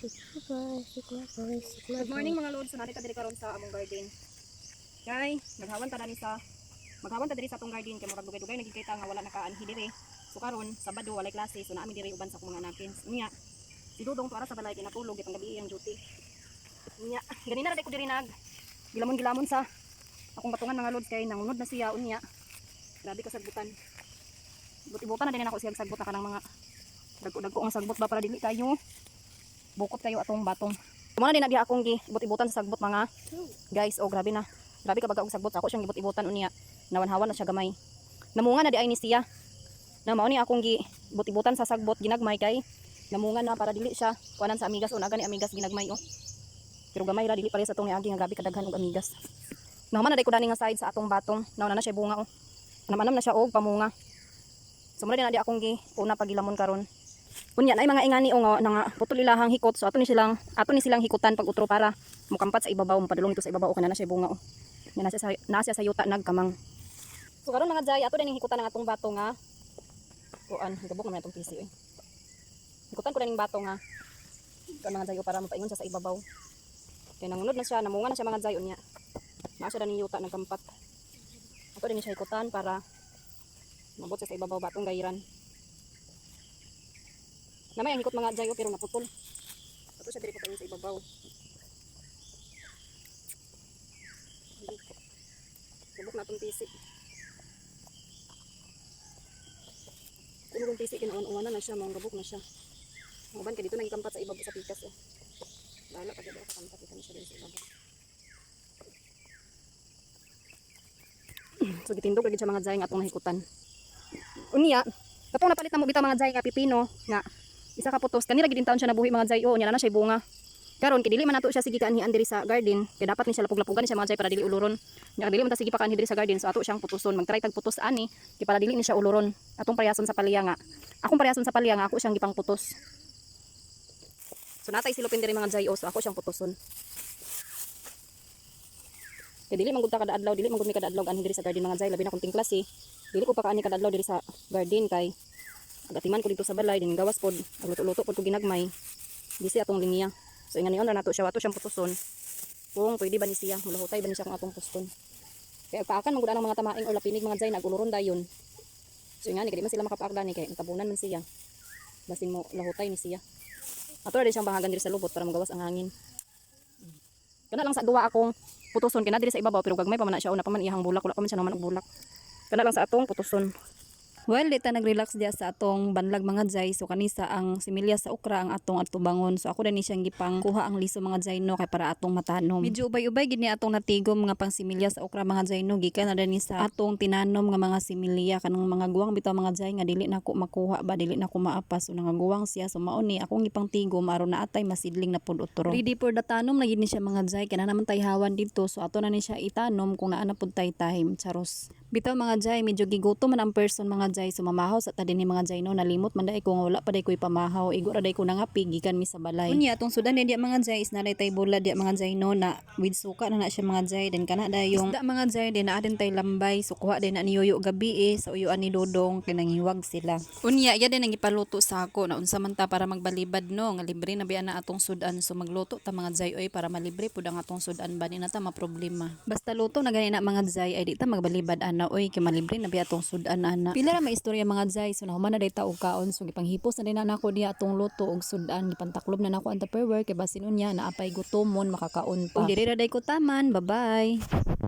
Sigma boy, sigma boy, sigma Good morning, mga lods. So naa ta diri karon sa among garden. Kay maghawan ta diri sa atong garden kay murag dugay-dugay na gyud kay ta nga wala nakaanhi diri. So karon Sabado, walay klase, so naa mi diri uban sa akong mga anakins. Unya si Dudong para sa balay kay natulog kay panggabi iyang duty. Unya ganina ra ko diri nag gilamon-gilamon sa akong batungan, mga lods, kay nangunod na siya unya. Grabe ka sagbutan. Buti-butan na din ako siya sagbot na kanang mga dagko-dagko ang sagbot ba para dili kayo bukot kayo atong batong. Muna din na diha akong gi ibot-ibotan sa sagbot, mga guys. Oh, grabe na. Grabe ka baga og sagbot. Ako siyang gibot-ibotan unya. Nawanhawan na siya gamay. Namunga na di ay ni siya. Na mao ni akong gi ibot-ibotan sa sagbot ginagmay kay namunga na para dili siya kuanan sa amigas o naga ni amigas ginagmay oh. Pero gamay ra, dili pareha sa atong niagi nga grabe kadaghan og amigas. Nahuman na day ko dani nga side sa atong batong. Nauna na siya bunga oh. Anam-anam na siya og pamunga. So muna din na di akong gi una pagilamon karon. Unya na mga ingani o nga nga putol ilahang hikot, so ato ni silang hikutan pag utro para mukampat sa ibabaw, mupadulong ito sa ibabaw o kana na siya bunga oh. Nga nasa sa yuta nagkamang. So karon, mga jay, ato din hikutan ang atong bato nga kuan, gabok naman atong PC eh. Hikutan ko na ning bato nga kuan, mga jay, oh, para mapaingon siya sa ibabaw. Kay nangunod na siya, namunga na siya, mga jay, unya. Naa siya ning yuta nagkampat. Ato din siya hikutan para mabot siya sa ibabaw batong gayran. Namay ang hikot, mga jay, oh, pero naputol. Ato siya diri paingon sa ibabaw. Gabok na atong PC. Kung kung PC kinuan-uwanan na siya, mao gabok na siya. Ang uban kay dito nagikampat sa ibabaw sa pikas eh. Bahala ka dito kampat ito na siya din sa ibabaw. So gitindog lagi siya, mga jay, nga atong nahikutan. Unya, katong napalit na mo bitaw, mga jay, nga pipino nga isa ka putos kanila gid taon siya nabuhi, mga jay, oh, unya na siya bunga. Karon kay dili man nato siya sige kaanhian diri sa garden kay dapat ni siya lapug-lapugan ni siya, mga jay, para dili uluron. Nya dili man ta sige pa kaanhi diri sa garden, so ato siyang putuson. Magtry tag putos ani kay para dili ni siya uluron. Atong parehason sa palya nga ako siyang gipang putos. So natay silupin diri, mga jay, oh, so ako siyang putuson. Kay dili man gud ta kada adlaw, dili man gud mi kada adlaw anhi diri sa garden, mga jay, labi na kung tingklas eh. Dili ko pa kaani kada adlaw diri sa garden kay agatiman ko dito sa balay din gawas pod, agluto-luto pod ko ginagmay. Busy atong linya. So inganion ra nato siya, ato siyang putuson. Kung pwede ba ni siya, mulahutay ba ni siya kung atong puston. Kaya paakan man gud ang mga tamaing or lapinig, mga jay, naguluron dayon. So ingani kay di man sila makapaak dani kay tabunan man siya. Basin mo lahutay ni siya. Ato ra din siyang bahagan diri sa lubot para magawas ang hangin. Kana lang sa duwa akong putuson kay na diri sa ibabaw pero gagmay pa man na siya, una pa man iyang bulak, wala pa man siya naman og bulak. Kana lang sa atong putuson. Well, di ta nag-relax diya sa atong banlag, mga jay. So kanisa ang similya sa okra ang atong atubangon. So ako ni siyang gipang kuha ang liso, mga jay, no, kay para atong matanom. Medyo ubay-ubay gid ni atong natigom mga pang similya sa okra, mga jay, no, gikan na ni sa atong tinanom nga mga similya kanang mga guwang bitaw, mga jay, nga dili nako makuha ba, dili nako maapas. So nangaguwang siya, so mao ni akong gipang tigom aron na atay masidling na pud utro. Ready for the tanom na gid ni siya, mga jay, kay na naman tay hawan dito. So ato na ni siya itanom kung naa na pud tay time. Charos. Bitaw, mga jay, medyo gigutom man ang person, mga jay, so mamahaw sa ta din ni, mga jay, no, nalimot man dai ko nga wala pa day ko'y pamahaw, igo ra day ko nangapi gikan mi sa balay. Unya atong sudan diya, mga jay, is naa tay bulad diya, mga jay, no, na with suka na na siya, mga jay, then kana dayong isda, mga jay, din naa din tay lambay, so kuha din na ni Yoyo gabi eh sa uyuan ni Dodong kay nanghiwag sila. Unya iya din ang ipaluto sa ako na unsa man ta para magbalibad, no, nga libre na biya na atong sudan, so magluto ta, mga jay, oy, para malibre pud ang atong sudan ba, di na ta maproblema. Basta luto na gani na, mga jay, ay di ta magbalibad ana oy kay malibre na biya atong sudan ana. Pila ra maistorya, mga jay, so nahuman na day ta og kaon, so gipanghipos na din na nako diya atong luto og sudan, gipantaklob na nako ang Tupperware kay basin unya naa pay gutomon makakaon pa. Ug diri ra day ko taman, bye bye.